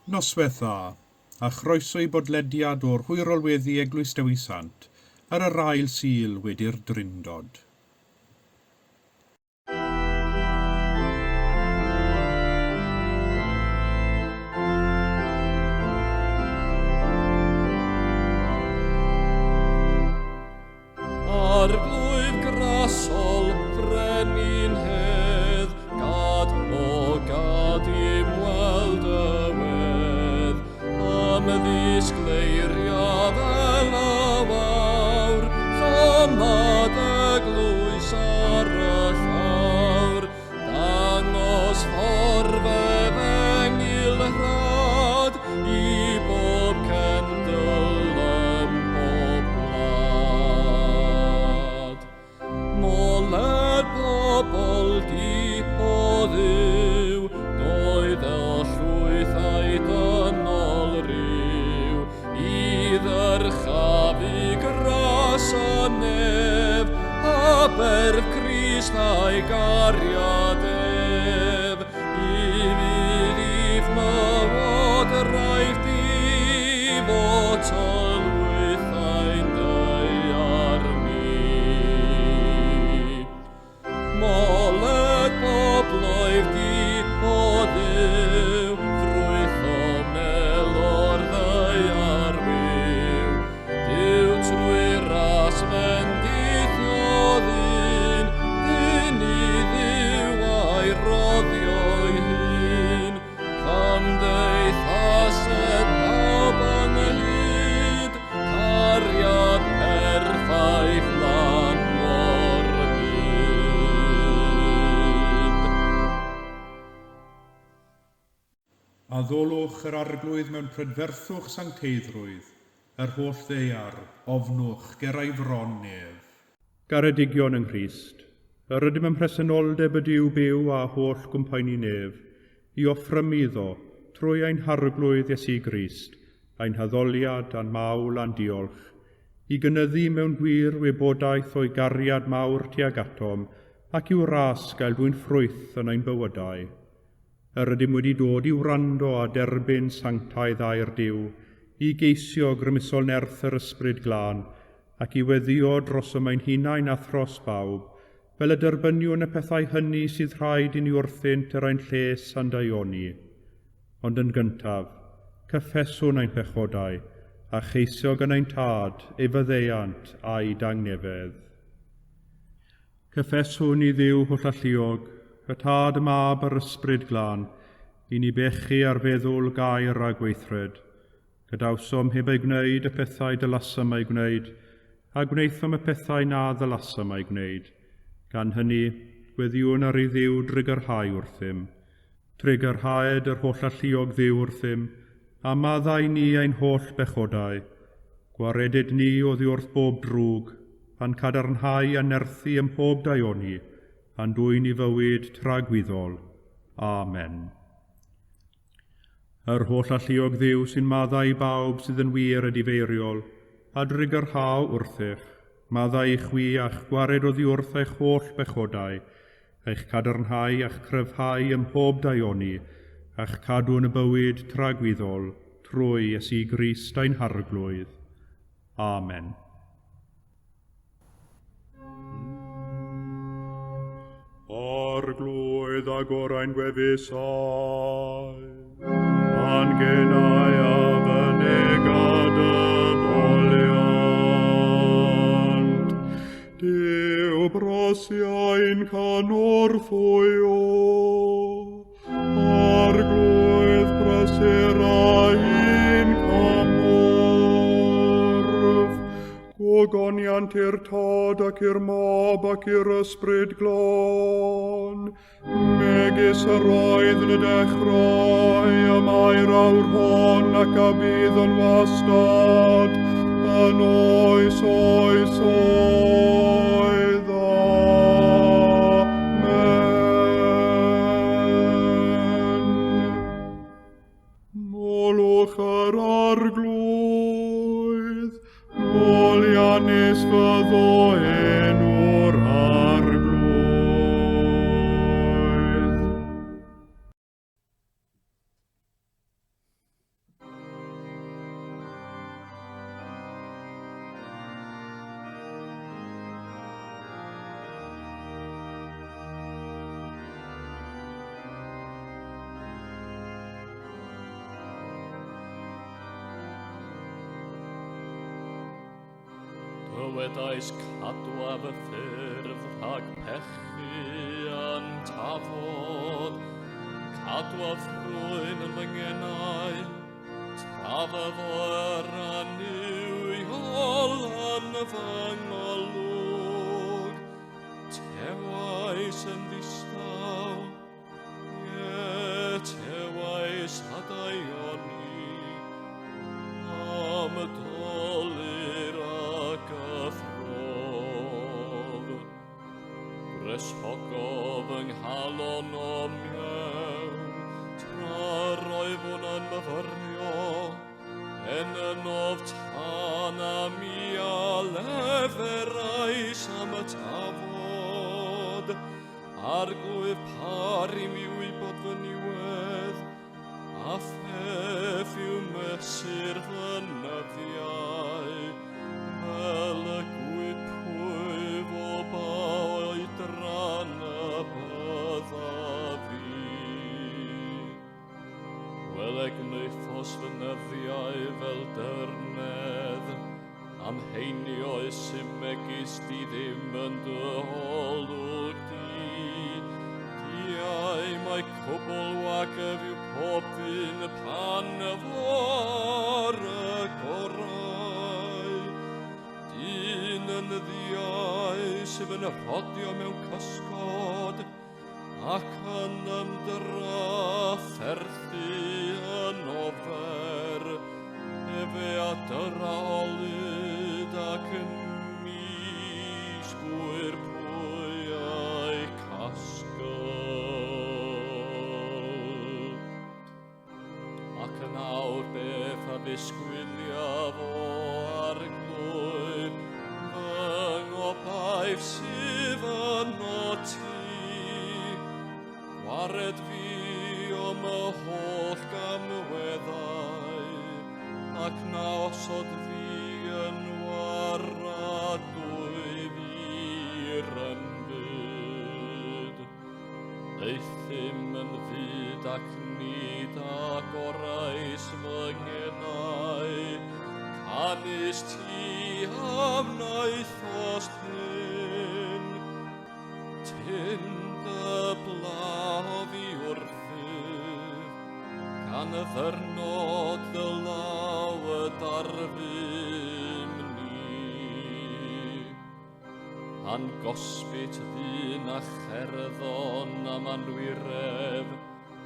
Noswaith dda, a chroeso i bodlediad o'r Hwyrol Weddi Eglwys Dewi Sant ar yr ail Sul wedi'r Drindod. Arglwydd grasol, frenin hedd, gad, o gad i'm weld y wedd, am ddisgleiria fel y wawr, llymad eglwys ar y llawr, dangos ffordd efengyl rhad, i bob cendl ym mhob gwlad. Moled pobl di o Dduw, doedd y llwythau dynol ryw, i ddyrchafu gras y nef, a berf Crist a'i gariad ef. I fydd i'th lywodraeth di fod tylwythau'n daear ni. Moled bobloedd di, o Dduw, ffrwytho mel o'r ddaear wiw. Duw trwy ras fendithiodd un, dyn i Dduw a'i roddio'i hun. Cymdeithas et pawb ynghyd, cariad perffaith lan mor byd. Addolwch yr Arglwydd mewn prydferthwch sancteiddrwydd, yr holl ddaear, ofnwch, ger ei fron ef. Garedigion yng Nghrist, yr ydym ym mhresenoldeb y Duw byw a holl gwmpaeni nef, i offrymu iddo, trwy ein Harglwydd Iesu Grist, ein haddoliad a'n mawl a'n diolch, i gynyddu mewn gwir wybodaeth o'i gariad mawr tuag atom, ac i'w ras gael dwyn ffrwyth yn ein bywydau. Yr ydym wedi dod i wrando a derbyn sanctaidd air Duw, i geisio grymusol nerth yr Ysbryd Glân, ac i weddïo drosom ein hunain a thros bawb, fel y derbyniwn y pethau hynny sydd rhaid i ni wrthynt er ein lles a'n daioni. Ond yn gyntaf, cyffeswn ein pechodau, a cheisio gan ein Tad ei faddeuant a'i dangnefedd. Cyffeswn i Dduw Hollalluog, y Tad, y Mab a'r Ysbryd Glân, i ni bechu ar feddwl, gair a gweithred. Gadawsom heb eu gwneud y pethau dylasom eu gwneud, a gwnaethom y pethau na ddylasom eu gwneud. Gan hynny, gweddïwn ar i Dduw drugarhau wrthym. Trugarhaed yr Hollalluog Dduw wrthym, a maddau ni ein holl bechodau. Gwaredid ni oddi wrth bob drwg, a'n cadarnhau a nerthu ym mhob daioni, a'n dwyn i fywyd tragwyddol. Amen. Yr Hollalluog Dduw sy'n maddau i bawb sydd yn wir edifeiriol, a drugarhau wrthych, maddau i chwi a'ch gwared oddi wrth eich holl bechodau, eich cadarnhau a'ch cryfhau ym mhob daioni, a'ch cadw yn y bywyd tragwyddol, trwy Iesu Grist ein Harglwydd. Amen. Arglwydd agor ein gwefusau, a'n genau a fynega dy foliant. Duw brosiau'n cynorthwyo, Arglwydd brysur ein cymorth. Gogoniant i'r Tad ac i'r Mab ac i'r Ysbryd Glân, megis yr oedd yn y dechrau, y mae'r awr hon ac a bydd yn wastad, yn oes oes oedd. Amen. Molwch yr Arglwydd, moliannus fyddo enw'r Arglwydd. Dywedais cadwa fy ffyrdd rhag pechu yn tafod, cadwa ffrwyn yn fy ngenau, tra fyddo yr annuwiol yn fy ngolwg. Tewais yn ddistaw, ie, tewais a daioni, am y dolur ac y ffrodd. Gwresogodd fy nghalon o'm mewn, tra roeddwn yn myfyrio, Enynnodd tân a mi a leferais am y tafod. Arglwydd par i mi wybod fy niwedd, a pheth yw mesur fy nyddiau, fel y gwypwyf o ba oedran y byddaf i. Wele gwnaethos fy nyddiau fel dyrnedd, am heinioes sy'n megis di ddim yn dy olwg di. Diau mae cwbl wagef yw pob dyn pan fo ar y gorau. Dyn yn ddiau sydd yn rhodio mewn cysgod, ac yn ymdrafferthu yn ofer, efe a dyra olud ac yn mis gwyr pwy a'i casgl. Ac yn awr beth a ddisgwyliaf o Arglwydd, fy ngobaith sydd yno ti. Gwared fi o'm holl gamweddau, ac na osod fi yn waradwydd i'r ynfyd. Euthum yn fud ac nid agorais fy ngenau, canys ti a wnaethost hyn. Tyn dy bla oddi wrthyf, gan y ddyrnod dy law y darfum ni. Pan gosbit ddyn a cherddon am anwiredd,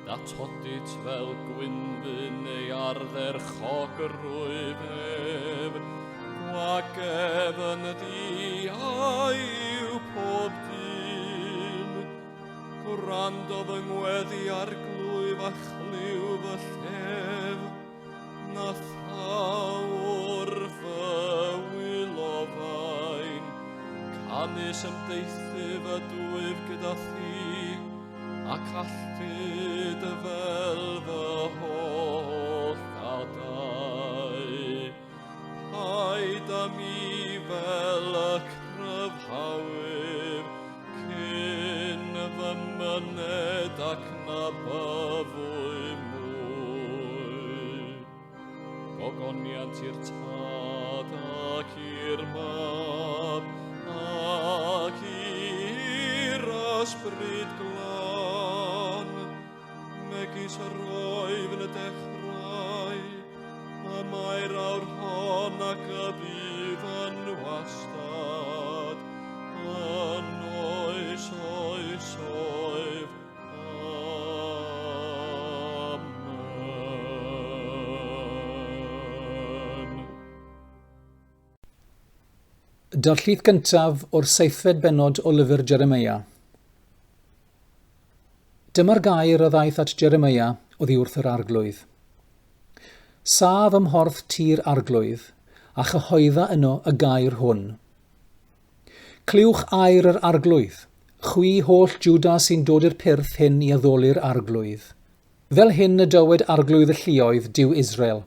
datodit fel gwynfyn ei ardderchogrwydd ef, gwagedd yn ddiau yw pob dyn. Gwrando fy ngweddi arglwydd a chlyw fy llef, na thawr fy wylofain, canys ymdeithyf y dwyf gyda thi, ac alltud fel fy holl adau. Paid â mi fel y cryfhawyf, cyn fy myned ac na byfwy mwy. Gogoniant i'r Tad ac i'r Mab ac i'r Ysbryd Glân, megis yr oedd yn y dechrau, y mae'r awr hon ac y bydd yn wastad, yn oes oesoedd. Amen. Darlith gyntaf o'r seithfed bennod o lyfr Jeremeia. Dyma'r gair a ddaeth at Jeremeia oddi wrth yr Arglwydd. Saf ym mhorth tŷ'r Arglwydd, a chyhoedda yno y gair hwn. Clywch air yr Arglwydd, chwi holl Jwda sy'n dod i'r pyrth hyn i addoli'r Arglwydd. Fel hyn y dywed Arglwydd y lluoedd, Duw Israel.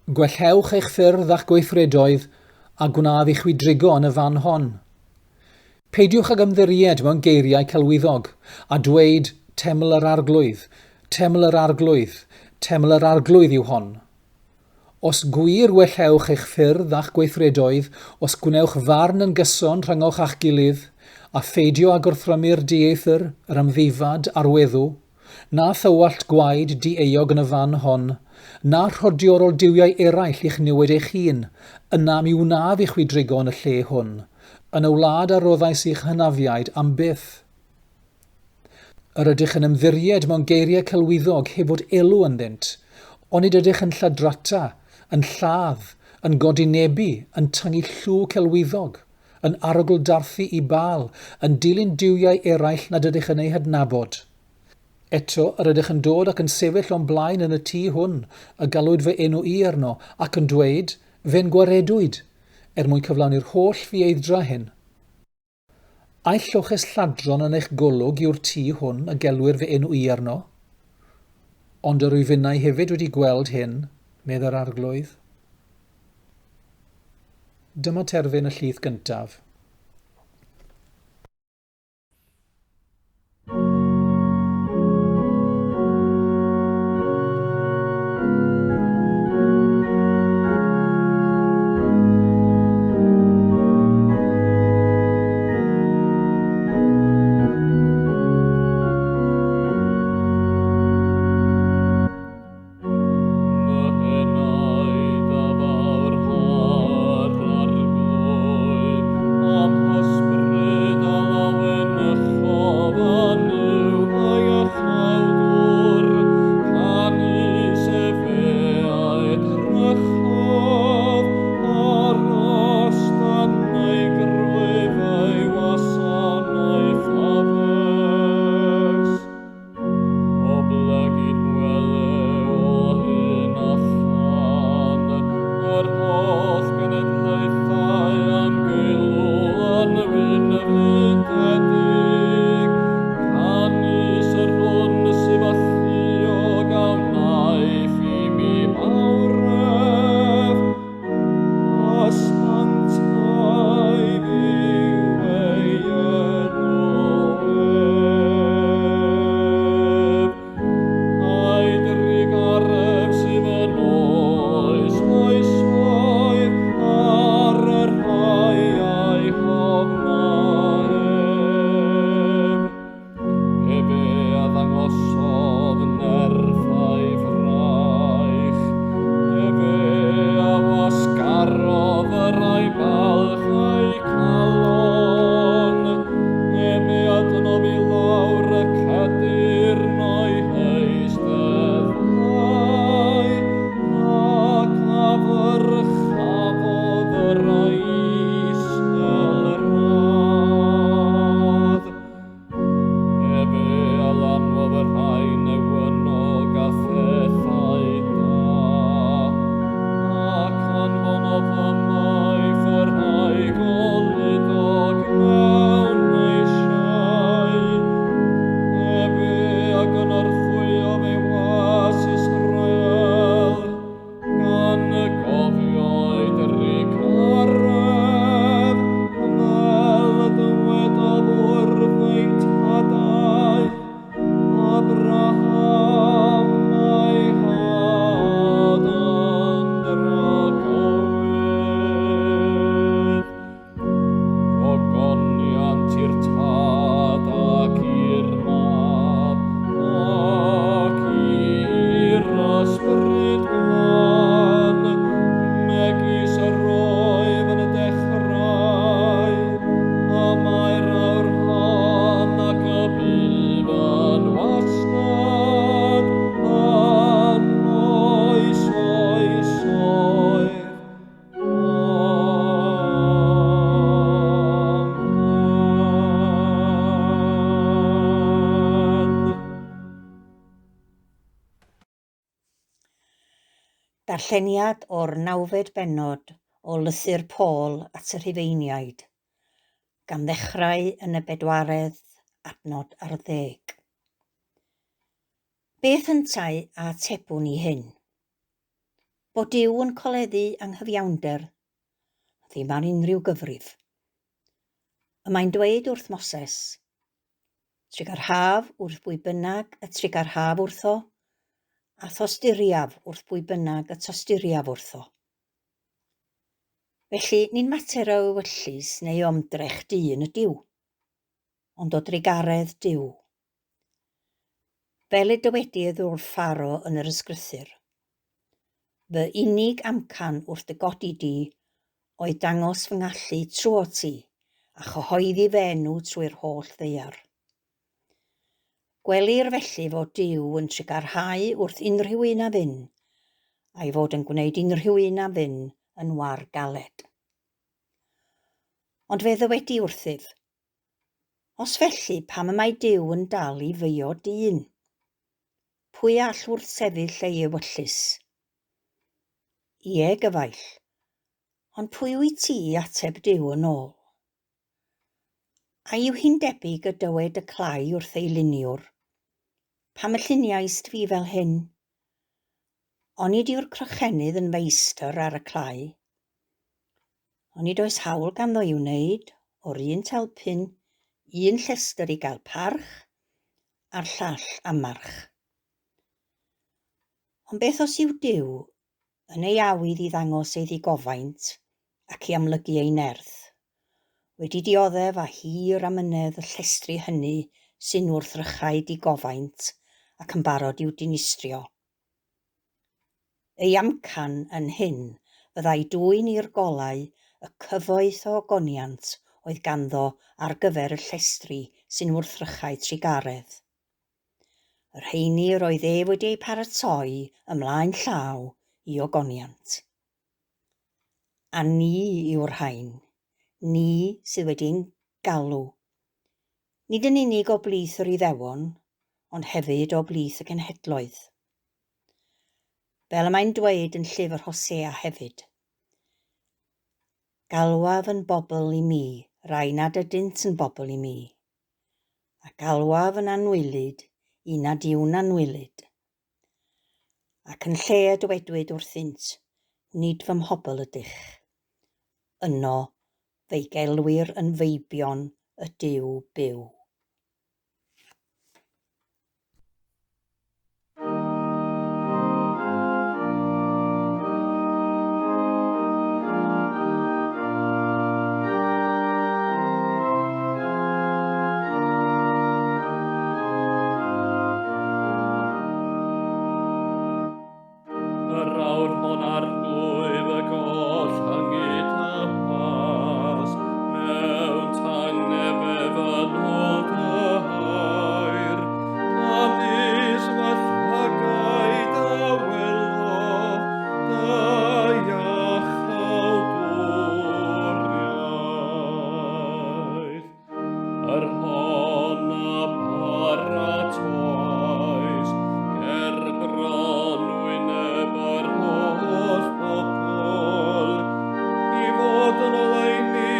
Gwellhewch eich ffyrdd a'ch gweithredoedd, a gwnaf i chwi drigo yn y fan hon. Peidiwch ag ymddiried mewn geiriau celwyddog, a dweud, Teml yr Arglwydd, teml yr Arglwydd, teml yr Arglwydd yw hon. Os gwir wellhewch eich ffyrdd a'ch gweithredoedd, os gwnewch farn yn gyson rhyngoch a'ch gilydd, a pheidio â gorthrymu'r dieithr, yr amddifad a'r weddw, na thywallt gwaed dieuog yn y fan hon, na rhodio ar ôl duwiau eraill i'ch niwed eich hun, yna mi wnaf i chwi drigo yn y lle hwn, yn y wlad a roddais i'ch hynafiaid am byth. Yr ydych yn ymddiried mewn geiriau celwyddog heb fod elw ynddynt. Onid ydych yn lladrata, yn lladd, yn godinebu, yn tyngu llw celwyddog, yn arogl-darthu i Baal, yn dilyn duwiau eraill nad ydych yn eu hadnabod? Eto, yr ydych yn dod ac yn sefyll o'm blaen yn y tŷ hwn, y galwyd fy enw i arno, ac yn dweud, Fe'n gwaredwyd, er mwyn cyflawni'r holl ffieidd-dra hyn. Ai lloches lladron yn eich golwg yw'r tŷ hwn y gelwir fy enw i arno? Ond yr wyf finnau hefyd wedi gweld hyn, medd yr Arglwydd. Dyma terfyn y llith gyntaf. Oblegid wele o hyn allan yr holl genedlaethau am geilw yn wynfydedig, canys yr hwn sydd alluog a wnaiff i mi fawredd, a sanctaidd yw ei enw ef. A'i drugaredd sydd yn oes oesoedd ar y rhai a'i hofna ef. Efe a ddangosodd nerth a'i fraich, efe a wasgarodd y rhai balch eu calon, efe a dynodd i lawr y cedyrn o'i heisteddau, ac a ddyrchafodd y rhai isel radd. Efe a lanwodd y rhai newynog a phethau da, ac anfonodd ymaith y rhai goludog mewn eisiau. Efe a gynorthwyodd ei was Israel, Gan gofio ei drugaredd, fel y dywedodd wrth ein tadau, Abraham a'i had yn dragywydd. Gogoniant i'r Tad ac i'r Mab ac i'r Ysbryd Glân, megis yr oedd yn y dechrau, y mae'r awr hon ac y bydd yn wastad, yn oes oesoedd. Darlleniad o'r nawfed bennod o Lythyr Paul at y Rhufeiniaid, gan ddechrau yn y bedwaredd adnod ar ddeg. Beth yntau a atebwn i hyn? Bod Duw yn coleddu anghyfiawnder, ddim ar unrhyw gyfrif. Y mae'n dweud wrth Moses, Trugarhaf wrth bwy bynnag y trugarhaf wrtho, A thosturiaf wrth bwy bynnag y tosturiaf wrtho. Felly, nid mater o ewyllys neu o ymdrech dyn ydyw, ond o drugaredd Duw. Fel y dywedir wrth Pharo yn yr Ysgrythur, Fy unig amcan wrth dy godi di oedd dangos fy ngallu trwot ti a chyhoeddi fy enw trwy'r holl ddaear. Gwelir felly fod Duw yn trugarhau wrth unrhyw un a fyn, a'i fod yn gwneud unrhyw un a fyn yn war galed. Ond fe ddywedi wrthyf, Os felly, pam y mae Duw yn dal i feio dyn? Pwy all wrthsefyll ei ewyllys? Ie, gyfaill, ond pwy wyt ti i ateb Duw yn ôl? A yw hi'n debyg y dywed y clai wrth ei luniwr, Pam y lluniaist fi fel hyn? Onid yw'r crochenydd yn feistr ar y clai? Onid oes hawl ganddo i'w wneud o'r un telpyn un llestr i gael parch a'r llall amarch? Ond beth os yw Duw, yn ei awydd i ddangos ei ddigofaint ac i amlygu ei nerth, wedi dioddef â hir amynedd y llestri hynny sy'n wrthrychau digofaint ac yn barod i'w dinistrio? Ei amcan yn hyn fyddai dwyn i'r golau y cyfoeth o ogoniant oedd ganddo ar gyfer y llestri sy'n wrthrychau trugaredd. Y rheini yr oedd ef wedi eu paratoi ymlaen llaw i ogoniant. A ni yw'r rhain, ni sydd wedi ein galw, nid yn unig o blith yr Iddewon, ond hefyd o blith y cenhedloedd. Fel y mae'n dweud yn llyfr Hosea hefyd, Galwaf yn bobl i mi rai nad ydynt yn bobl i mi, a galwaf yn anwylyd un nad yw'n anwylyd. Ac yn lle y dywedwyd wrthynt, Nid fy mhobl ydych. Yno fe'i gelwir yn feibion y Duw byw. Yr awr hon arglwydd y goll hyngyd a pas, mewn tangnefedd yn ôl dy air, canys fy llygaid a welodd dy iachawdwriaeth. Yr hon a paratoais ger bron wyneb yr holl bobl, i fod yn oleuni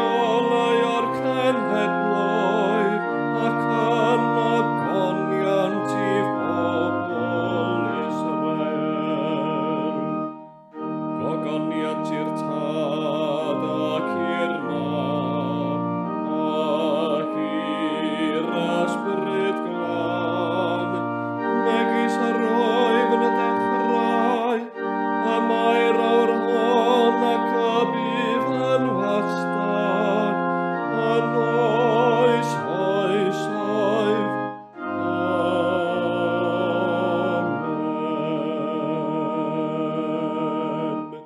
oleu o'r cenhedloedd, ac yn ogoniant i bobl Israel. Gogoniant i'r Tad ac i'r Mab ac i'r Ysbryd Glân, megis yr oedd yn y dechrau, y mae'r awr hon ac y bydd yn wastad, yn oes oesoedd. Amen.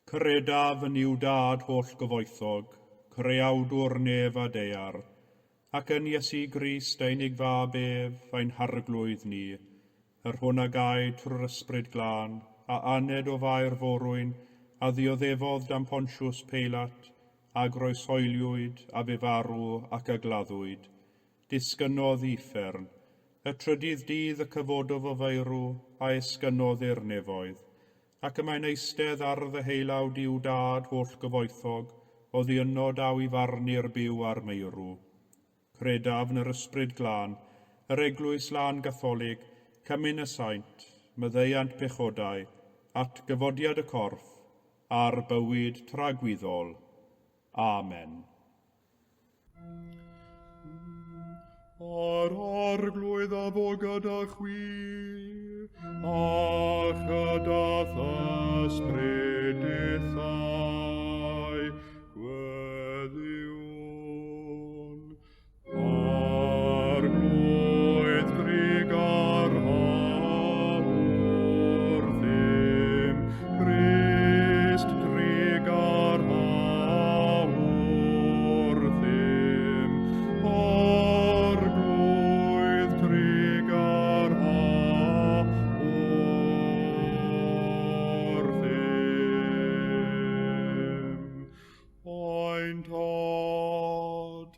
Credaf yn Nuw Dad holl-gyfoethog, Creawdwr nef a daear, ac yn Iesu Grist ei unig Fab ef, ein Harglwydd ni, yr hwn a gaed trwy'r Ysbryd Glân, a aned o Fair Forwyn, a ddioddefodd dan Pontius Peilat, a groeshoeliwyd, a fu farw, ac a gladdwyd. Disgynnodd i uffern. Y trydydd dydd y cyfododd o feirw, a esgynnodd i'r nefoedd. Ac y mae'n eistedd ar ddeheulaw Duw Dad holl-gyfoethog, oddi yno daw i farnu'r byw a'r meirw. Credaf yn yr Ysbryd Glân, yr Eglwys Lân Gatholig, Cymun y Saint, maddeuant pechodau, atgyfodiad y corff, a'r bywyd tragwyddol. Amen. Yr Arglwydd a fo gyda chwi, a chyda th'ysbryd dithau. Gweddïwn. Arglwydd drugarha wrthym, Crist drugarha wrthym, Arglwydd drugarha wrthym. Ein Tad,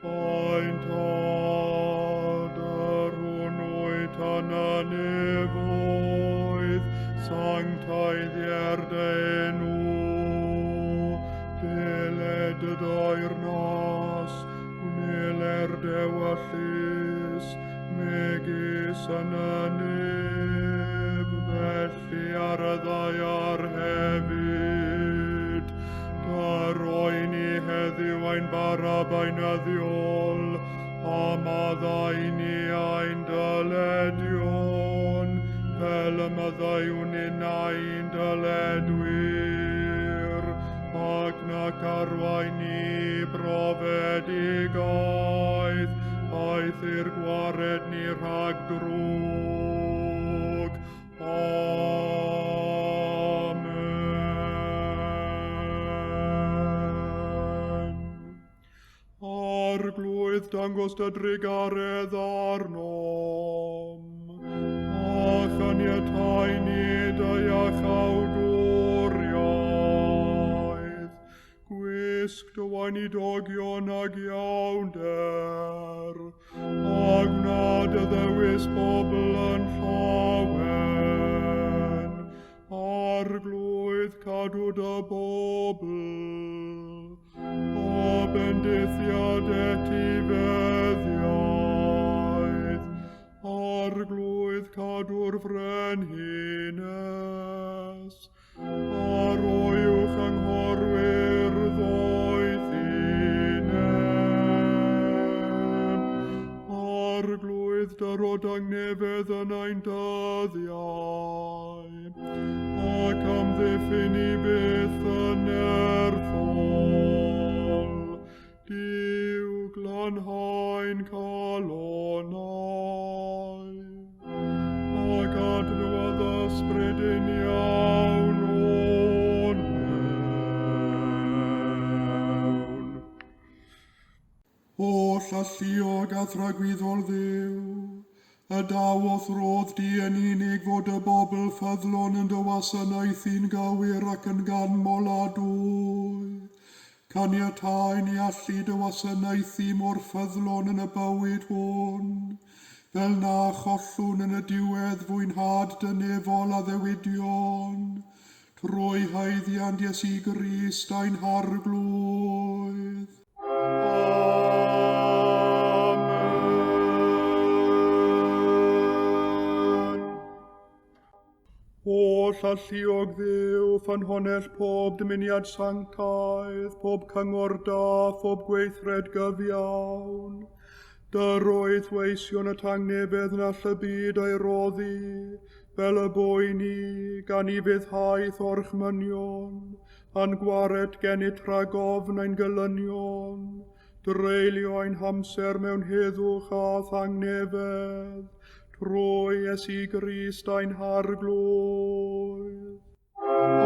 ein Tad, yr hwn wyt yn y nefoedd, sancteiddier dy enw, deled dy deyrnas, gwneler d'ewyllys, megis yn y nef, felly ar y ddaear hefyd. Da roi ni heddiw ein bara beunyddiol, a maddau ni ein dyledion, fel y maddeuwn ninnau i'n dyledwyr, ac nac arwain ni brofedigaeth, aeth i'r gwared ni rhag drwg. Amen. Arglwydd, dangos dy drugaredd arnom, a chaniatau ni dy iachawdwriaeth. Gwisg dy weinidogion ag iawnder, a gwna dy ddewis pobl yn llawen. Arglwydd, cadw dy bobl, a bendithiad etifeddiaeth. Arglwydd, cadw'r frenhines, a roi uwch anghorwyr ddoethineb. Arglwydd, dyro dangnefedd yn ein dyddiau, ac amddiffyn i byth yn nerthol. Duw, glanhau'n calonnau, ac adnewyddu ysbryd uniawn o'n mewn. Oll alluog a thragwyddol Dduw, y daw o'th rodd di yn unig fod y bobl ffyddlon yn dy wasanaethu'n gywir ac yn ganmoladwy. Caniatau ni allu dy wasanaethu mor ffyddlon yn y bywyd hwn, fel na chollwn yn y diwedd fwynhad dy nefol addewidion, trwy haeddiant Iesu Grist ein Harglwydd. Amen. Oll alluog Dduw, ffynhonnell pob dymuniad sanctaidd, pob cyngor da, phob gweithred gyfiawn. Dyroedd weision y tangnefedd na all y byd ei roddi, fel y boi ni, gan i fuddhaeth orchmynion, a'n gwared gennyt rhag ofn ein gelynion, dreulio ein hamser mewn heddwch a thangnefedd, trwy Iesu Grist ein Harglwydd. Amen.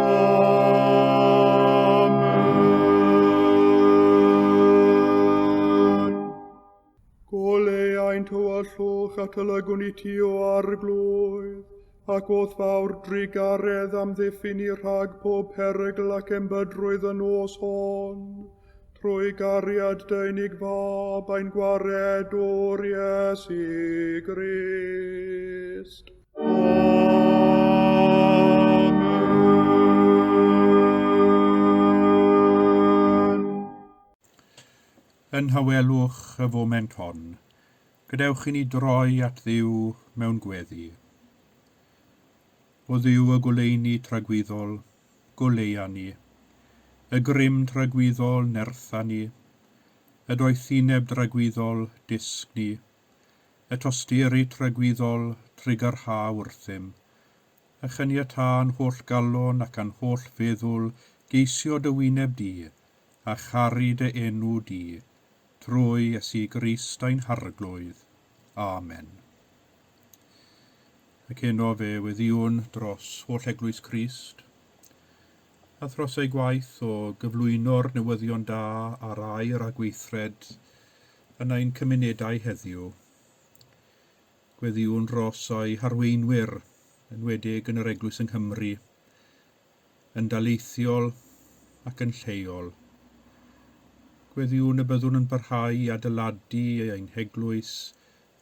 Goleu ein tywyllwch at y lygwn i ti o Arglwydd, ac o'th fawr drugaredd amddiffyn ni rhag pob perygl ac embydrwydd y nos hon, trwy gariad dy unig fab ein gwaredwr Iesu Grist. Amen. Yn nhawelwch y foment hon, gadewch i ni droi at Dduw mewn gweddi. O Dduw y goleuni tragwyddol, goleua ni. Y grym tragwyddol, nertha ni. Y doethineb dragwyddol, dysg ni. Y tosturi tragwyddol, trugarha wrthym, a chaniatâ â'n holl galon ac â'n holl feddwl geisio dy wyneb di, a charu dy enw di, trwy Iesu Grist ein Harglwydd. Amen. Ac heno fe weddïwn dros holl Eglwys Crist, a thros ei gwaith o gyflwyno'r newyddion da ar air a gweithred yn ein cymunedau heddiw. Gweddïwn dros ei harweinwyr, enwedig yn yr Eglwys yng Nghymru, yn daleithiol ac yn lleol. Gweddïwn y byddwn yn parhau i adeiladu ein heglwys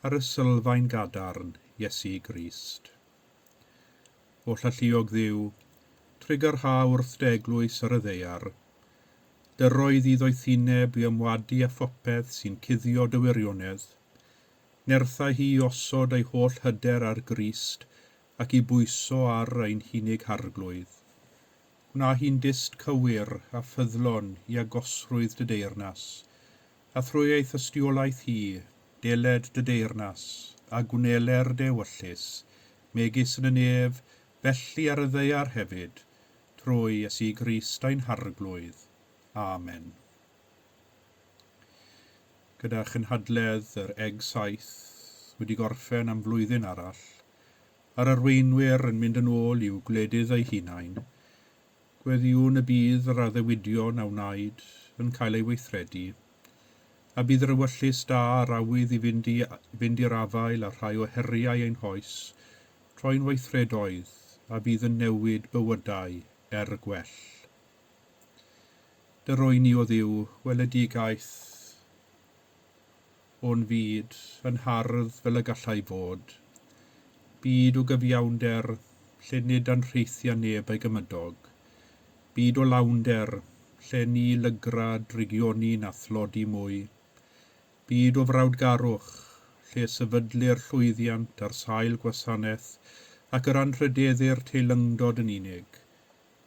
ar y sylfaen gadarn, Iesu Grist. Oll alluog Dduw, trugarha wrth dy eglwys ar y ddaear. Dyroedd i ddoethineb i ymwadu â phopeth sy'n cuddio dy wirionedd. Nertha hi i osod ei holl hyder ar Grist ac i bwyso ar ein hunig Harglwydd. Gwna hi'n dyst cywir a ffyddlon i agosrwydd dy deyrnas, a thrwy ei thystiolaeth hi, deled dy deyrnas, a gwneler dy ewyllys, megis yn y nef, felly ar y ddaear hefyd, trwy Iesu Grist ein Harglwydd. Amen. Gyda chynhadledd yr Egg 7 wedi gorffen am flwyddyn arall, a'r arweinwyr yn mynd yn ôl i'w gwledydd eu hunain, gweddïwn y bydd yr addewidion a wnaed yn cael ei weithredu, a bydd yr ewyllys da a'r awydd i fynd i fynd i'r afael â rhai o heriau ein hoes troi'n weithredoedd a fydd yn newid bywydau er gwell. Dy roi ni o Dduw weledigaeth o'n fyd yn hardd fel y gallai fod, byd o gyfiawnder lle nid anrheithia neb ei gymydog, byd o lawnder lle ni lygra drygioni na thlodi mwy, byd o frawdgarwch lle sefydlir llwyddiant ar sail gwasanaeth ac yr anrhydeddir teilyngdod yn unig,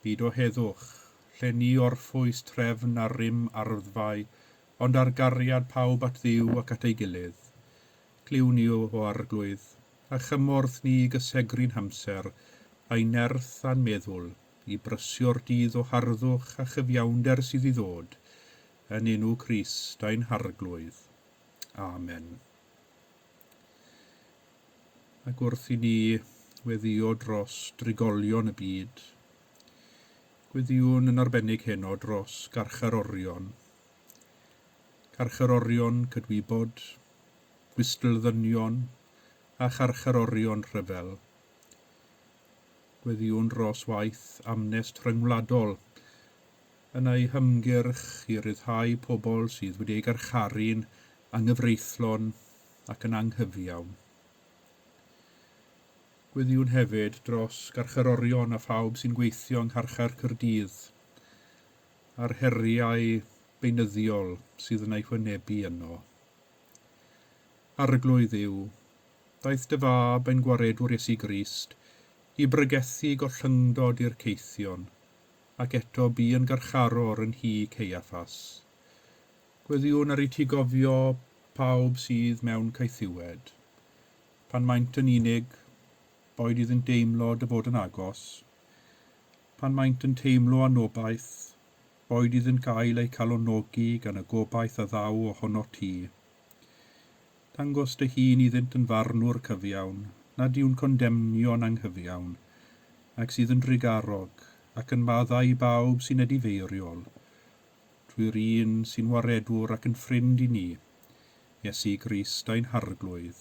Byd o heddwch, lle ni orffwys trefn a rym arddfau, ond ar gariad pawb at Dduw ac at ei gilydd. Clyw ni, O Arglwydd, a chymorth ni i gysegru'n hamser, a'i nerth a'n meddwl, i brysio'r dydd o harddwch a chyfiawnder sydd i ddod, yn enw Crist ein Harglwydd. Amen. Ac wrth i ni weddïo dros drigolion y byd, gweddïwn yn arbennig heno dros garcharorion. Carcharorion cydwybod, gwystl-ddynion a charcharorion rhyfel. Gweddïwn dros waith Amnest Rhyngwladol yn ei hymgyrch i ryddhau pobl sydd wedi eu garcharu'n anghyfreithlon ac yn anghyfiawn. Gweddïwn hefyd dros garcharorion a phawb sy'n gweithio yng Ngharchar Caerdydd a'r heriau beunyddiol sydd yn eu hwynebu yno. Arglwydd Dduw, daeth dy Fab ein Gwaredwr Iesu Grist i bregethu gollyngdod i'r caethion, ac eto bu yn garcharor yn nhŷ Caiaffas. Gweddïwn ar i ti gofio pawb sydd mewn caethiwed. Pan maent yn unig, boed iddynt deimlo dy fod yn agos. Pan maent yn teimlo anobaith, boed iddynt gael eu calonogi gan y gobaith a ddaw ohonot ti. Dangos dy hun iddynt yn farnwr cyfiawn, nad yw'n condemnio'n anghyfiawn, ac sydd yn drugarog, ac yn maddau i bawb sy'n edifeiriol. Trwy'r un sy'n waredwr ac yn ffrind i ni, Iesu Grist ein Harglwydd.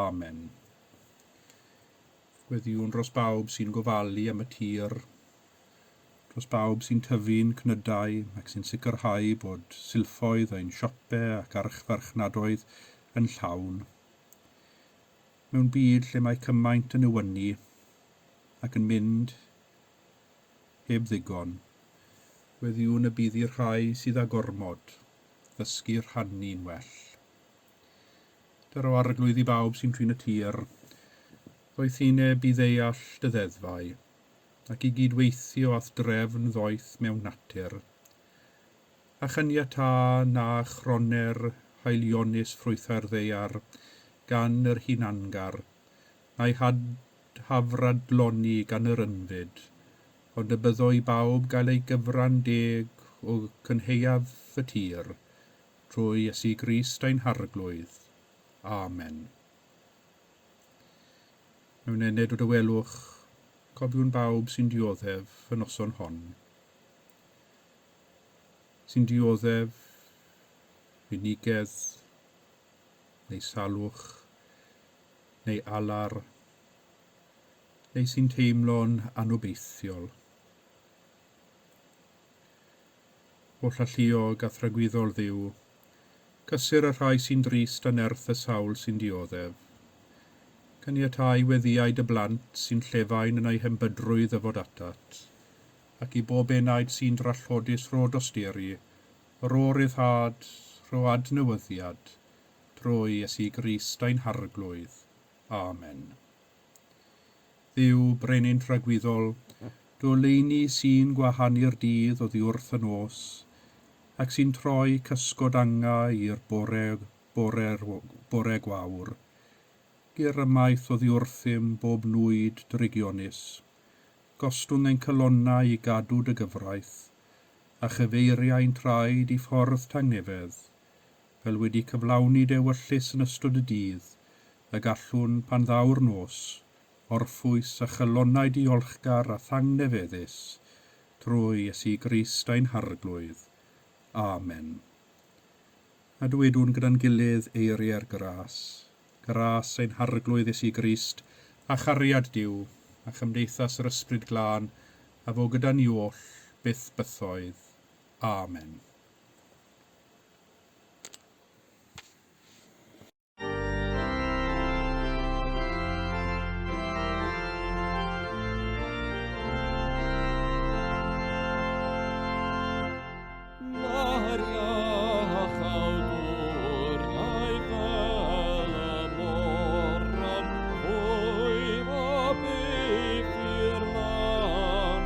Amen. Gweddïwn dros bawb sy'n gofalu am y tir, dros bawb sy'n tyfu'n cnydau ac sy'n sicrhau bod silffoedd ein siope ac archfarchnadoedd yn llawn. Mewn byd lle mae cymaint yn newynu ac yn mynd heb ddigon, gweddïwn y bydd i'r rhai sydd â gormod ddysgu rhannu'n well. Dyro Arglwydd i bawb sy'n trin y tir, ddoethineb i ddeall dy ddeddfau, ac i gyd-weithio â'th drefn ddoeth mewn natur. A chaniatâ na chroner haelionus ffrwythau'r ddaear, gan yr hunangar, na'i hafradloni gan yr ynfyd, ond y byddo i bawb gael ei gyfran deg o cynhaeaf y tir, trwy Iesu Grist ein Harglwydd. Amen. Mewn ennyd o dawelwch, cofiwn bawb sy'n dioddef y noson hon. Sy'n dioddef unigedd, neu salwch, neu alar, neu sy'n teimlo'n anobeithiol. Holl alluog a thragwyddol Dduw, cysur y rhai sy'n drist a nerth y sawl sy'n dioddef. Caniatâi weddïau dy blant sy'n llefain yn eu hembydrwydd ddyfod atat, ac i bob enaid sy'n drallodus rho dosturi, rho ryddhad, rho adnewyddiad, drwy Iesu Grist ein Harglwydd. Amen. Dduw, Brenin tragwyddol, dy oleuni sy'n gwahanu'r dydd oddi wrth y nos, ac sy'n troi cysgod angau i'r bore, bore, bore gwawr. Gyr ymaith oddi wrthym bob nwyd drygionus. Gostwng ein calonnau i gadw dy gyfraith, a chyfeiria ein traed i ffordd tangnefedd, fel wedi cyflawni dy ewyllys yn ystod y dydd, y gallwn, pan ddaw'r nos, orffwys a chalonnau diolchgar a thangnefeddus, trwy Iesu Grist ein Harglwydd. Amen. A dywedwn gyda'n gilydd eiriau'r gras, gras ein Harglwydd Iesu Grist, a chariad Duw, a chymdeithas yr Ysbryd Glân, a fo gyda ni oll, byth bythoedd. Amen. Mae'r iachawdwriaeth fel y môr yn chwyfo byth i'r lan.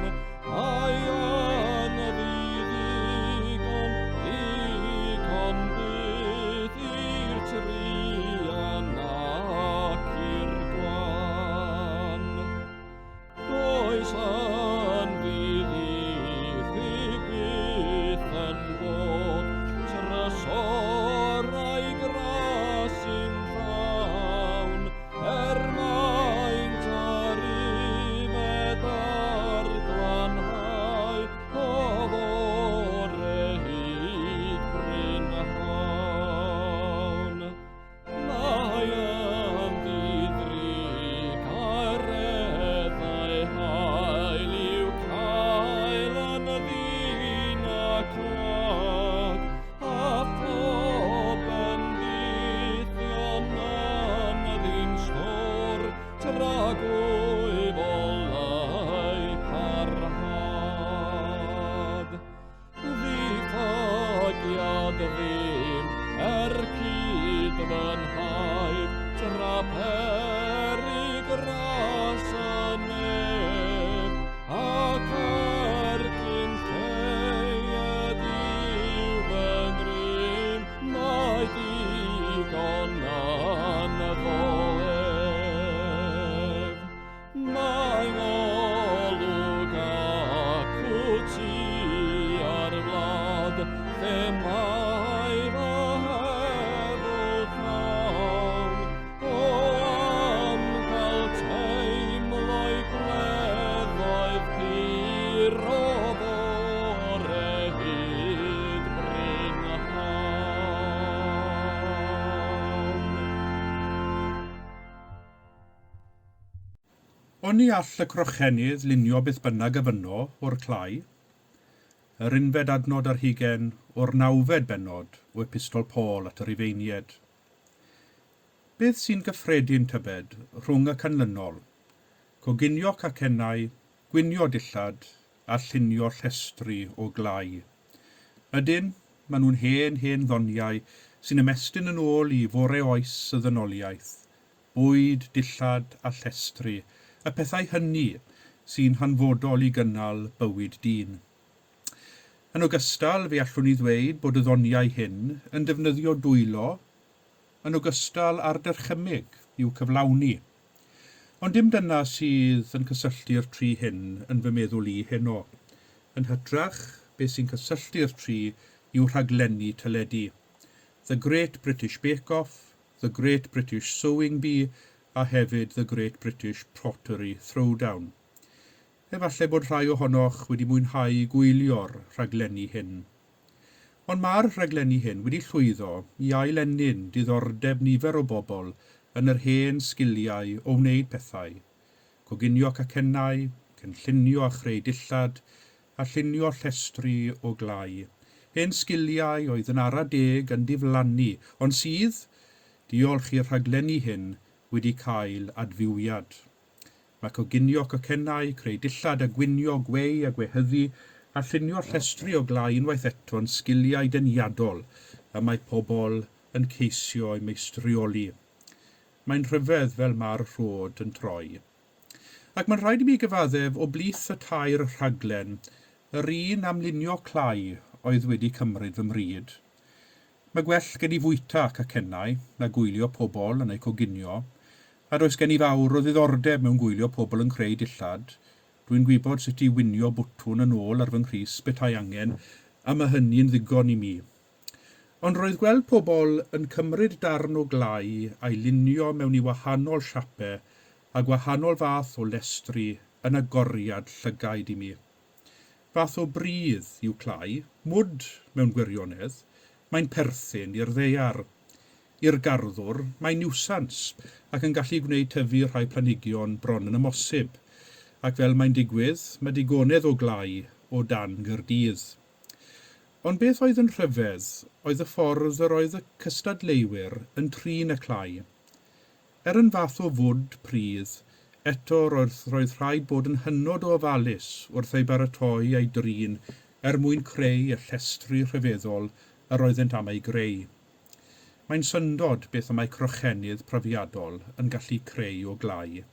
Mae yn ddiddigon, digon byth i'r truan ac i'r gwan. Does yn ddiddiffyg byth yn bod, trysorau gras sy'n llawn, er maint yr umed a'r glanhau o fore hyd brynhawn. Mae yn ddidrugareddau hael i'w cael yn ddyn ac wag, a phob bendithion yn ddyn stôr tragwyddol eu parhad. Ddiffygiad ddim er cyd fy nhaid, tra peryg ras y nef, ac er cyn lleied yw fy ngrym, mae digon ynddo ef. Mae ngolwg acw tua'r wlad, lle mae fy heddwch llawn. O am gael teimlo'i gwleddoedd pur o fore hyd brynhawn. Oni all y crochenydd lunio beth bynnag a fynno o'r clai? Yr unfed adnod ar hugain o'r nawfed bennod o Epistol Paul at y Rufeinied. Beth sy'n gyffredin, tybed, rhwng y canlynol, coginio cacennau, gwinio dillad, a llunio llestri o glai? Ydyn, maen nhw'n hen, hen ddoniau sy'n ymestyn yn ôl i fore oes y ddynoliaeth, bwyd, dillad a llestri, y pethau hynny sy'n hanfodol i gynnal bywyd dyn. Yn ogystal, fe allwn ni ddweud bod y ddoniau hyn yn defnyddio dwylo, yn ogystal â'r dychymyg i'w cyflawni. Ond dim dyna sydd yn cysylltu'r tri hyn yn fy meddwl i heno. Yn hytrach, beth sy'n cysylltu'r tri yw rhaglenni teledu. The Great British Bake Off, The Great British Sewing Bee a hefyd The Great British Pottery Throwdown. Efallai bod rhai ohonoch wedi mwynhau gwylio'r rhaglenni hyn. Ond mae'r rhaglenni hyn wedi llwyddo i ail-ennyn diddordeb nifer o bobl yn yr hen sgiliau o wneud pethau, coginio cacennau, cynllunio a chreu dillad, a llunio llestri o glai. Hen sgiliau oedd yn ara deg yn diflannu, ond sydd, diolch i'r rhaglenni hyn, wedi cael adfywiad. Mae coginio cacennau, creu dillad a gwinio, gweu a gwehyddu, a llunio llestri o glai unwaith eto'n sgiliau deniadol y mae pobl yn ceisio eu meistrioli. Mae'n rhyfedd fel mae'r rhod yn troi. Ac mae'n rhaid i mi gyfaddef, o blith y tair rhaglen, yr un am lunio clai oedd wedi cymryd fy mryd. Mae gwell gen i fwyta cacennau na gwylio pobl yn eu coginio, a does gen i fawr o ddiddordeb mewn gwylio pobl yn creu dillad. Dwi'n gwybod sut i winio bwtwn yn ôl ar fy nghrys petai angen, a mae hynny'n ddigon i mi. Ond roedd gweld pobl yn cymryd darn o glai a'i lunio mewn i wahanol siape a gwahanol fath o lestri yn agoriad llygaid i mi. Fath o bridd yw clai, mwd mewn gwirionedd, mae'n perthyn i'r ddaear. I'r garddwr, mae'n niwsans, ac yn gallu gwneud tyfu rhai planhigion bron yn amhosib, ac fel mae'n digwydd, mae digonedd o glai o dan Gaerdydd. Ond beth oedd yn rhyfedd oedd y ffordd yr oedd y cystadleuwyr yn trin y clai. Er yn fath o fwd pridd, eto roedd roedd rhaid bod yn hynod o ofalus wrth ei baratoi a'i drin er mwyn creu y llestri rhyfeddol yr oeddent am eu greu. Mae'n syndod beth y mae crochenydd profiadol yn gallu creu o glai.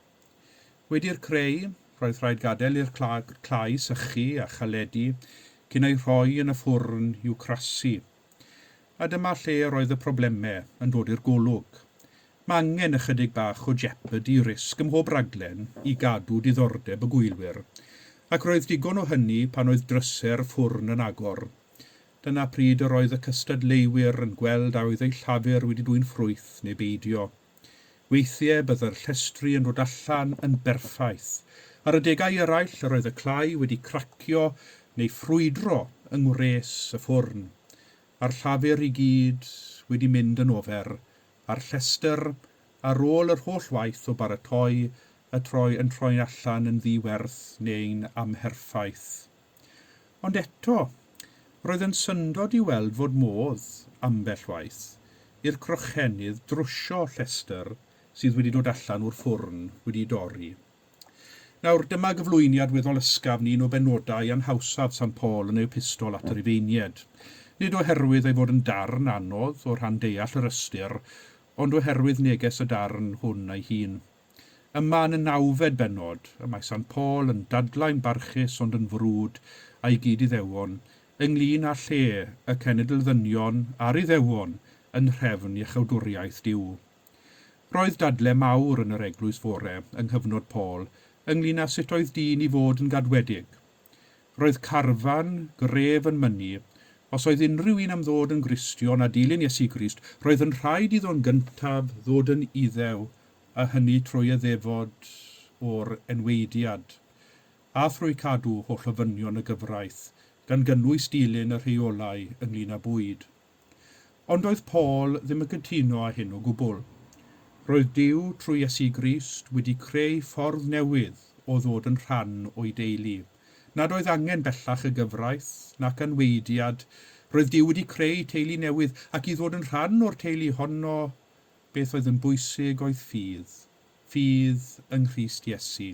Wedi'r creu, roedd rhaid gadael i'r clai sychu a chaledu cyn eu rhoi yn y ffwrn i'w crasu. A dyma lle roedd y problemau yn dod i'r golwg. Mae angen ychydig bach o jeopardy risg ym mhob rhaglen i gadw diddordeb y gwylwyr, ac roedd digon o hynny pan oedd drysau'r ffwrn yn agor. Dyna pryd yr oedd y cystadleuwyr yn gweld a oedd eu llafur wedi dwyn ffrwyth neu beidio. Weithiau byddai'r llestri yn dod allan yn berffaith. Ar adegau eraill yr oedd y clai wedi cracio neu ffrwydro yng ngwres y ffwrn, a'r llafur i gyd wedi mynd yn ofer, a'r llestr, ar ôl yr holl waith o baratoi y troi yn troi allan yn ddi-werth neu'n amherffaith. Ond eto, roedd yn syndod i weld fod modd, ambell waith, i'r crochenydd drwsio llestr sydd wedi dod allan o'r ffwrn wedi dorri. Nawr, dyma gyflwyniad weddol ysgafn un o benodau anhawsaf Sant Paul yn ei epistol at y Rufeiniaid. Nid oherwydd ei fod yn darn anodd o rhan deall yr ystyr, ond oherwydd neges y darn hwn ei hun. Yma yn y nawfed bennod, y mae Sant Paul yn dadlau'n barchus ond yn frwd â'i gyd-Iddewon ynglŷn â lle y cenedl ddynion a'r Iddewon yn nhrefn iachawdwriaeth Duw. Roedd dadle mawr yn yr eglwys fore yng nghyfnod Paul ynglŷn â sut oedd dyn i fod yn gadwedig. Roedd carfan gref yn mynnu, os oedd unrhyw un am ddod yn Gristion a dilyn Iesu Grist, roedd yn rhaid iddo'n gyntaf ddod yn Iddew, a hynny trwy y ddefod o'r enwaediad, a thrwy cadw holl ofynion y gyfraith, gan gynnwys dilyn y rheolau ynglŷn â bwyd. Ond doedd Paul ddim yn cytuno â hyn o gwbl. Roedd Duw, trwy Iesu Grist, wedi creu ffordd newydd o ddod yn rhan o'i deulu. Nad oedd angen bellach y gyfraith, nac anweidiad. Roedd Duw wedi creu teulu newydd, ac i ddod yn rhan o'r teulu honno, beth oedd yn bwysig oedd ffydd. Ffydd yng Nghrist Iesu.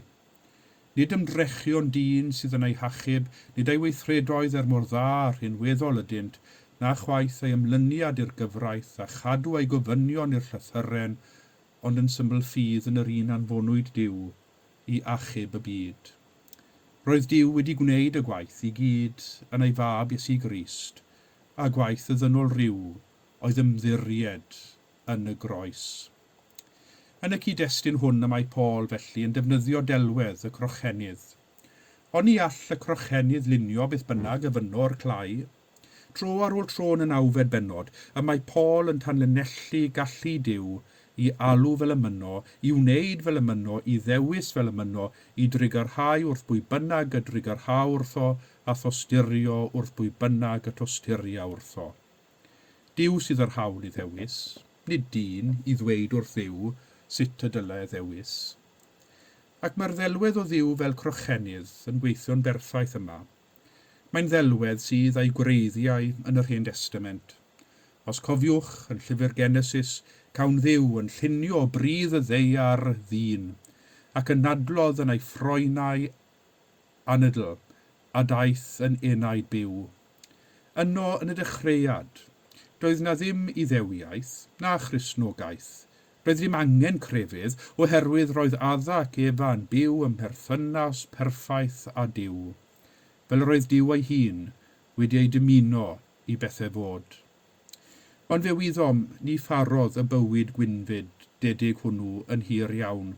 Nid ymdrechion dyn sydd yn ei hachub, nid ei weithredoedd er mor dda a rhinweddol ydynt, na chwaith ei ymlyniad i'r gyfraith a chadw ei gofynion i'r llythyren, ond yn syml ffydd yn yr un anfonwyd Duw i achub y byd. Roedd Duw wedi gwneud y gwaith i gyd yn ei Fab Iesu Grist, a gwaith y ddynol ryw oedd ymddiried yn y groes. Yn y cyd-destun hwn y mae Paul felly yn defnyddio delwedd y crochenydd. Oni all y crochenydd lunio beth bynnag y fynno'r clai? Tro ar ôl tro yn y nawfed bennod, y mae Paul yn tanlinellu gallu Duw i alw fel y mynno, i wneud fel y mynno, i ddewis fel y mynno, i drugarhau wrth bwy bynnag y drugarha wrtho, a thosturio wrth bwy bynnag y tosturia wrtho. Duw sydd â'r hawl i ddewis, nid dyn i ddweud wrth Dduw sut y dylai e ddewis. Ac mae'r ddelwedd o Dduw fel crochenydd yn gweithio'n berffaith yma. Mae'n ddelwedd sydd â'i gwreiddiau yn yr Hen Destament. Os cofiwch, yn Llyfr Genesis, cawn Dduw yn llunio bridd y ddaear ddyn, ac yn nadlodd yn ei ffroenau anadl, a daeth yn enaid byw. Yno yn y dechreuad, doedd 'na ddim Iddewiaeth, na Christnogaeth. Doedd ddim angen crefydd, oherwydd roedd Adda ac Efa yn byw ym mherthynas perffaith â Duw, fel yr oedd Duw ei hun wedi ei dymuno i bethe fod. Ond fe wyddom, ni pharodd y bywyd gwynfyd dedig hwnnw yn hir iawn.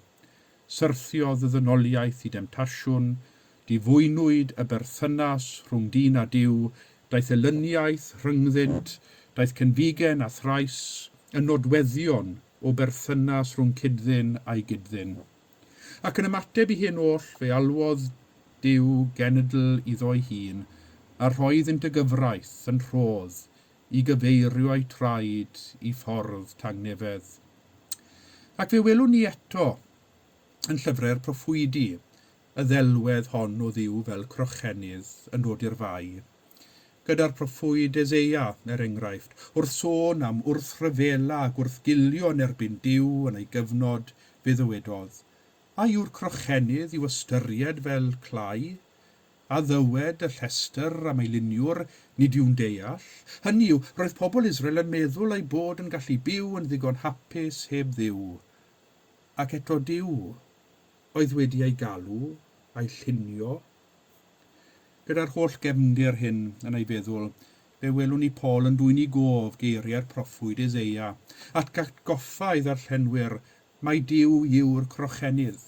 Syrthiodd y ddynoliaeth i demtasiwn, difwynwyd y berthynas rhwng dyn a Duw, daeth elyniaeth rhyngddynt, daeth cenfigen a thrais yn nodweddion o berthynas rhwng cyd-ddyn a'i gyd-ddyn. Ac yn ymateb i hyn oll, fe alwodd Duw genedl iddo'i hun, a rhoi iddynt y gyfraith yn rhodd i gyfeirio eu traed i ffordd tangnefedd. Ac fe welwn ni eto yn llyfrau'r proffwydi y ddelwedd hon o Dduw fel crochenydd yn dod i'r fai. Gyda'r proffwyd Eseia, er enghraifft, wrth sôn am wrthryfela a gwrthgilio yn erbyn Duw yn ei gyfnod, fe ddywedodd, A yw'r crochenydd i'w ystyried fel clai? A ddywed y llestr am ei luniwr, Nid yw'n deall? Hynny yw, roedd pobl Israel yn meddwl eu bod yn gallu byw yn ddigon hapus heb Dduw. Ac eto Duw oedd wedi eu galw a'u llunio. Gyda'r holl gefndir hyn yn ei feddwl, fe welwn ni Paul yn dwyn i gof geiriau'r proffwyd Eseia, atgoffa ei ddarllenwyr mai Duw yw'r crochenydd,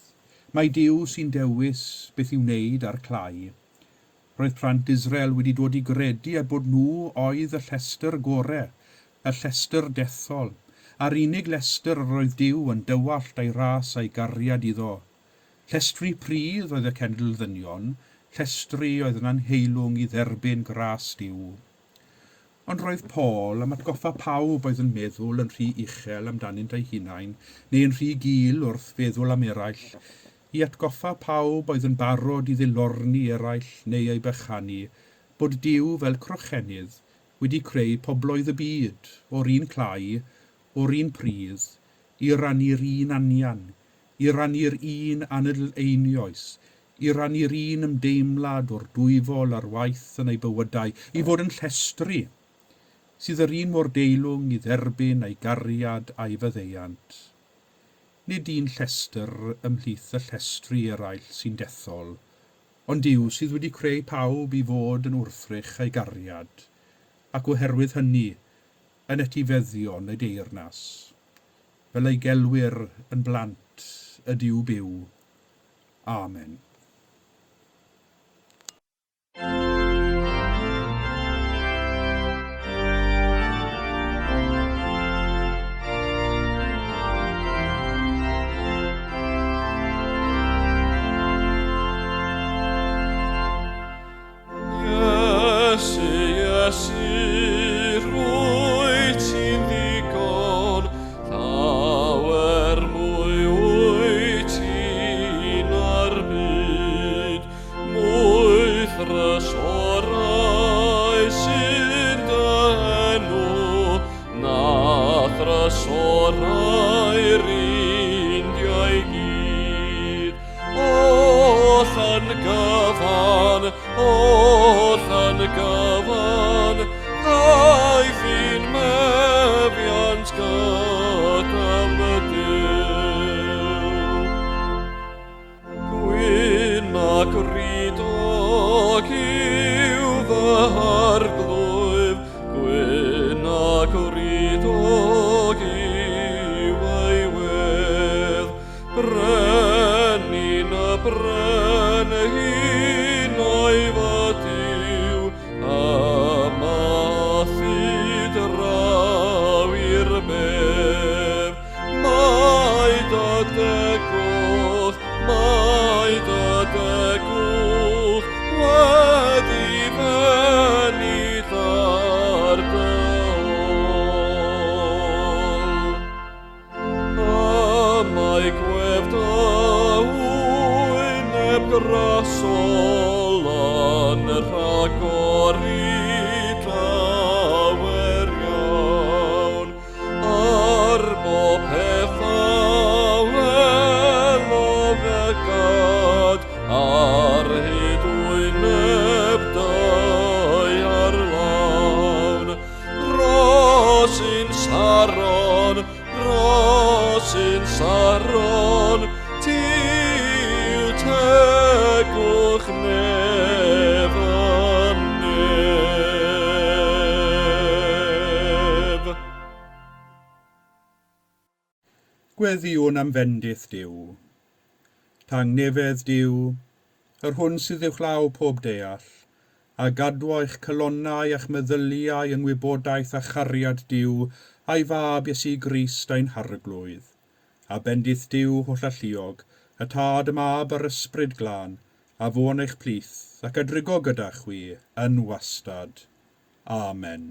mai Duw sy'n dewis beth i'w wneud â'r clai. Roedd plant Israel wedi dod i gredu eu bod nhw oedd y llestr gore, y llestr dethol, a'r unig lestr yr oedd Duw yn dywallt a'i ras a'i gariad iddo. Llestri pridd oedd y cenedl ddynion, llestri oedd yn anheilwng i dderbyn gras Duw. Ond roedd Paul am atgoffa pawb oedd yn meddwl yn rhy uchel amdanynt eu hunain, neu yn rhy gul wrth feddwl am eraill, i atgoffa pawb oedd yn barod i ddilorni eraill neu eu bychanu, bod Duw, fel crochenydd, wedi creu pobloedd y byd, o'r un clai, o'r un pridd, i rannu'r un anian, i rannu'r un anadl einioes, i rannu'r un ymdeimlad o'r dwyfol ar waith yn eu bywydau, i fod yn llestri, sydd yr un mor deilwng i dderbyn ei gariad a'i faddeuant. Nid un llestr ymhlith y llestri eraill sy'n dethol, ond Duw sydd wedi creu pawb i fod yn wrthrych ei gariad, ac oherwydd hynny, yn etifeddion ei deyrnas. Fel ei gelwir yn blant y Duw byw. Amen. Iesu, Iesu, rwyt ti'n ddigon, llawer mwy wyt ti na'r byd, mwy thrysorau sy'n dy enw, na thrysorau'r Indiau gyd. Oll yn gyfan, oll yn gyfan, ddaeth i'n meddiant gyda'm Duw. Gwyn ac rudog yw fy Arglwydd, gwyn ac rudog yw. Brenin y brenhinoedd ydyw, a mathu draw i'r bedd. Mae dy degwch, mae dy degwch wedi fennill ar dy ôl. Y mae gwedd dy wyneb grasol yn rhagori llawer iawn, ar bob peth a welo fygad, ar hyd wyneb daear lawn. Rhosyn Saron, Rhosyn Saron, ti yw tegwch nef a nef. Gweddïwn am fendith Duw. Tangnefedd Duw, yr hwn sydd uwchlaw pob deall, a gadwo eich calonnau a'ch meddyliau yng ngwybodaeth a chariad Duw a'i Fab Iesu Grist ein Harglwydd. A bendith Duw hollalluog, y Tad, y Mab a'r Ysbryd Glân, a fo yn eich plith, ac a drigo gyda chwi yn wastad. Amen.